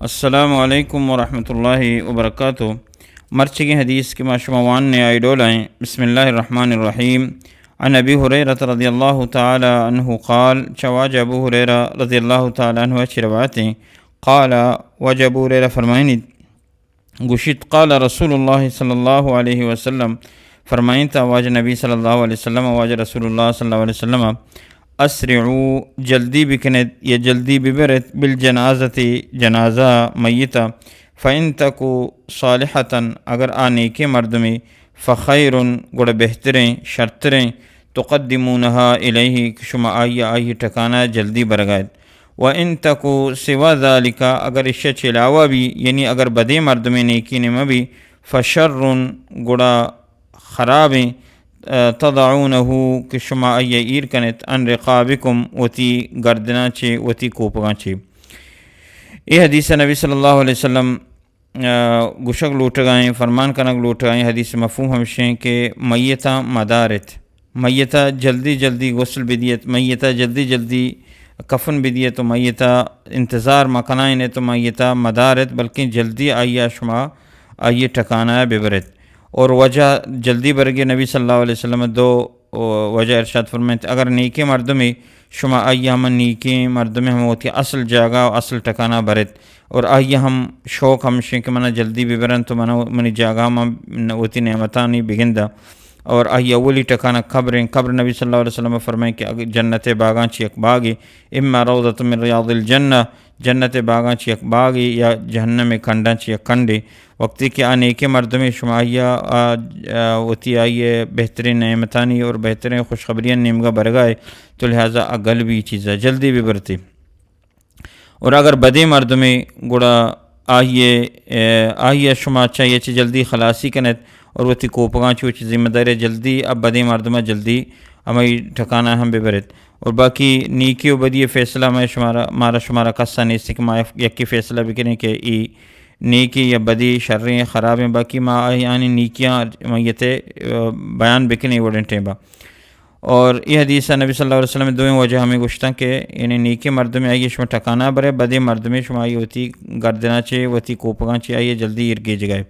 السلام علیکم ورحمۃ اللہ وبرکاتہ۔ مرچگیں حدیث کہ ما شما واننے آئی ڈولا ایں۔ بسم اللہ الرحمن الرحیم۔ عن ابی ہریرہ رضی اللہ تعالی عنہ قال، چہ واجہ ابو ہریرہ رضی اللہ تعالی عنہ چی روایت ایں۔ قال، واجہ ابو ہریرہ فرمائنیت، گوشیت، قال رسول اللہ صلی اللہ علیہ وسلم، فرمائنتا واجہ نبی صلی اللہ علیہ وسلم، واجہ رسول اللہ صلی اللہ علیہ وسلم، اسرعوا، جلدی بکنیت یا جلدی ببرت، بالجنازۃ، جنازہ میتا، فان تک صالحۃ، اگر آ نیکیں مردمے، فخیر، گڑا بہتریں، شرتریں، تقدمونها الیہ، کہ شما آئی، آئی ٹکانا جلدی برگایت۔ و ان تک سوی ذلک، اگر اشیا چہ علاوہ بی، یعنی اگر بدیں مردمے نیکی نہ بی، فشر، گڑا خرابیں، آ، تضعونہ، کہ شما آئی ایر کنیت، عن رقابکم، وتی گردناں چہ، وتی کوپگاں چہ۔ اے حدیث نبی صلی اللہ علیہ وسلم، آ، گوشگ لوٹگائیں، فرمان کنگ لوٹگائیں، حدیث مفہوم ہمشیں کہ میتاں مدارت، میتا جلدی جلدی غسل بدیت، میتا جلدی جلدی کفن بدیت و میتا انتظار مکنائنت و میتا مدارت، بلکیں جلدی آئی شما آئی ٹکانا ببرت۔ اور وجہ جلدی برگے نبی صلی اللہ علیہ وسلم دو وجہ ارشاد فرمائنت، اگر نیکیں مردمے شما آئی ہم نیکیں مردمے ہم وتی اصل جاگہ و اصل ٹکانا برت، اور آئی ہم شوق ہمشیں کہ منا جلدی ببرن تو منا منی جاگہ من وتی نعمتانی بگندہ۔ اور آئی اولی ٹکانا قبریں، قبر نبی صلی اللہ علیہ وسلم فرمائیں کہ اگر جنت باغاں چی یک باغے، اما روضۃ من ریاض الجنہ، جنت باغاں چی یک باغے یا جہنم کنڈاں چی یک کنڈے۔ وقتی کہ آ نیکیں مردمے شما آئی ء، آ، آ، وتی آئی ء بہتریں نعمتانی اور بہتریں خوشخبریاں نیمگا برگائے، تو لہذا آ گل بی چیزا جلدی ببرتی۔ اور اگر بدیں مردمے گڑا آئی ء، آئی ء شما چہ یہ چہ جلدی خلاصی کنت اور وتی کوپگاں چہ وتی ذمہ داری جلدی اب بدیں مردمہ جلدی ہمائی ٹھکانہ ہم ببرت۔ اور باقی نیکی و بدی فیصلہ میں شمارا، مارا شمارا کسا نیست کہ ما یکی فیصلہ بکنیں کہ ای نیکی یا بدی، شریں، خرابیں، باقی ما آیانی نیکیاں میت ء بیان بکنیں وڑیں ٹیمبا۔ اور یہ حدیث نبی صلی اللہ علیہ وسلم دوئیں وجہ ہمیں گوشتاں کہ یعنی نیکی مردم آئی شما ٹکانا برے، بدی مردم شما آئی وتی گردنا چے، وتی کوپگاں چے آئی جلدی ارگیج گئے۔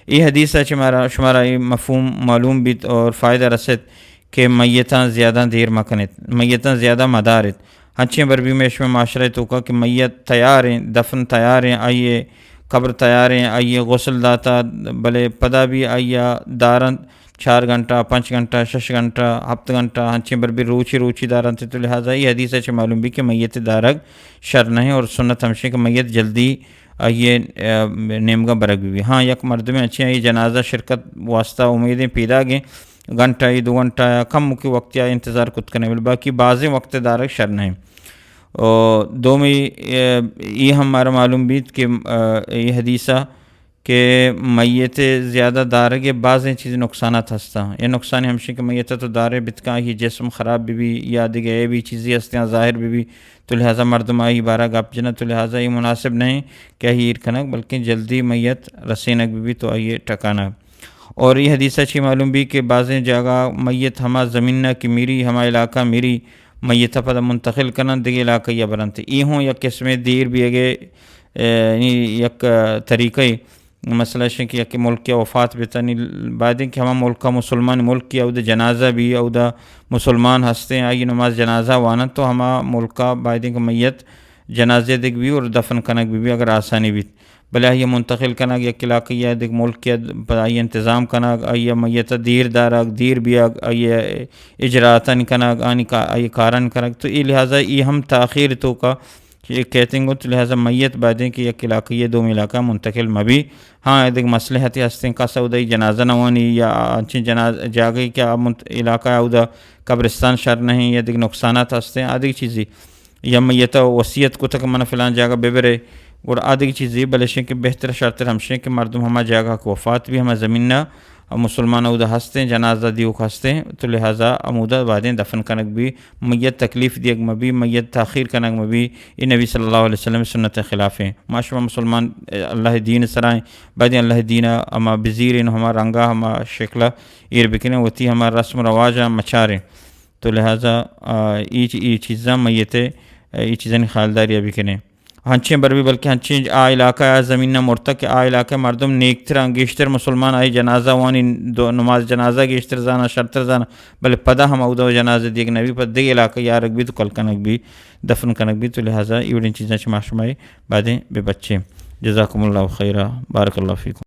یہ حدیث چے مارا، شمارا یہ مفہوم معلوم بیت اور فائدہ رسیت کہ میتاں زیادہ دیر مکنیت، میتاں زیادہ مدارت۔ ہنچیں بر بھی میں شمے معاشرہ توکا کہ میت تیاریں، دفن تیاریں، آئیے قبر تیاریں، آئیے غسل داتا، بلے پدا بھی آئیا دارن چار گھنٹہ، پنچ گھنٹہ، شش گھنٹہ، ہفت گھنٹہ، ہنچیں بر بھی روچی روچی دارن۔ تو لہذا یہ حدیث سے معلوم بھی کہ میت دارگ شر نہیں اور سنت ہمشیں کہ میت جلدی آئیے، آ، نیمگا برگ بھی۔ ہاں، یک مردم اچھے آئی جنازہ شرکت واسطہ امیدیں پیدا گیں، گھنٹہ ای دو گھنٹہ یا کم کی وقت یا انتظار کت کنے، بل باقی بازیں وقت دارگ شر نہیں۔ او دومی، اے، یہ ہم مارا معلوم بیت کہ، آ، یہ حدیثہ کہ میت زیادہ دارگ بازیں چیز نقصانات ہستا۔ یہ نقصان ہمشی کہ میت تو دارے بتکا ہی جسم خراب بھی بھی یا دیگہ یہ بھی چیزی ہستیاں ظاہر بھی بھی، تو لہذا مردم آئی بارہ گپ جنا، تو لہذا یہ مناسب نہیں کہ آئی ایر کنگ، بلکہ جلدی میت رسینگ بھی بھی تو آئی ٹکانگ۔ اور یہ حدیثہ چی معلوم بھی کہ بازیں جاگہ میت ہما زمین نہ کہ میری، ہما علاقہ میری، میت پدا منتقل کنن دگہ علاقہ یا برنت۔ ای ہوں یک قسم دیر بھی اگے، اے، یعنی یک طریقہ، مسئلہ شن کہ یک ملک یا وفات بیتا، نی بایدیں کہ ہما ملک مسلمان ملک یا اود جنازہ بھی، اود مسلمان ہستیں، آئی نماز جنازہ وانن تو ہما ملک بایدیں کہ میت جنازے دگ بھی اور دفن کنگ بھی، بھی اگر آسانی بیت۔ بلے آئی منتقل کنگ یک علاقہ یا دگ ملک یا پہ آئی انتظام کنگ، آئی میت دیر دارگ، دیر بیاگ، آئی اجراتن کنگ، آنی کا-، آئی کارن کنگ۔ تو ای لہذا ای ہم تاخیر توکا کہ کہتیں گو، تو لہذا میت بایدیں کہ یک علاقہ یا دومی علاقہ منتقل مبی۔ ہاں، دگ مصلحت ہستیں، کس اودائی جنازہ نوانی یا انچیں جناز-، جاگہی کہ آ منت-، علاقہ اودا قبرستان شر نہیں یا دگ نقصانات ہستیں، آ دگ چیزی۔ یا میت ء وصیت کتگ من فلان جاگہ ببرے، گڑا آ دگہ چیزے، بلے شیں کہ بہتر شرتر ہمشیں کہ مردم ہما جاگہ کہ وفات بھی ہما زمین ء مسلمان اودا ہستیں، جنازہ دیوک ہستیں، تو لہذا ہمودا بایدیں دفن کنگ بھی۔ میت تکلیف دیگ مبی، میت تاخیر کنگ مبی، یہ نبی صلی اللہ علیہ وسلم سنت خلاف ہیں۔ ما شما مسلمان اللہ دین سرائیں، بایدیں اللہ دین ء ہما بزیریں، ہما رنگا، ہما شکل ء ایر بکنیں، وتی ہما رسم رواج ء مچاریں۔ تو لہذا، آ، ای چ-، ای چیزاں میت ء، ای چیزانی خیالداری ء بکنیں۔ ہنچیں بر بی، بلکہ ہنچیں آ علاقہ آ زمین نہ مرتا کہ آ علاقہ مردم نیکتراں گیشتر مسلمان آئی جنازہ وانی، دو نماز جنازہ گیشتر زانا، شرتر زانا، بلے پدا ہم اودا جنازہ دیگ نبی، پد دگہ علاقہ یارگ بی تو کل کنگ بی، دفن کنگ بی۔ تو لہذا ایوڑیں چیزاں چہ ما شمائی بادیں بے بچیں۔ جزاکم اللہ خیرا، بارک اللہ فیکم۔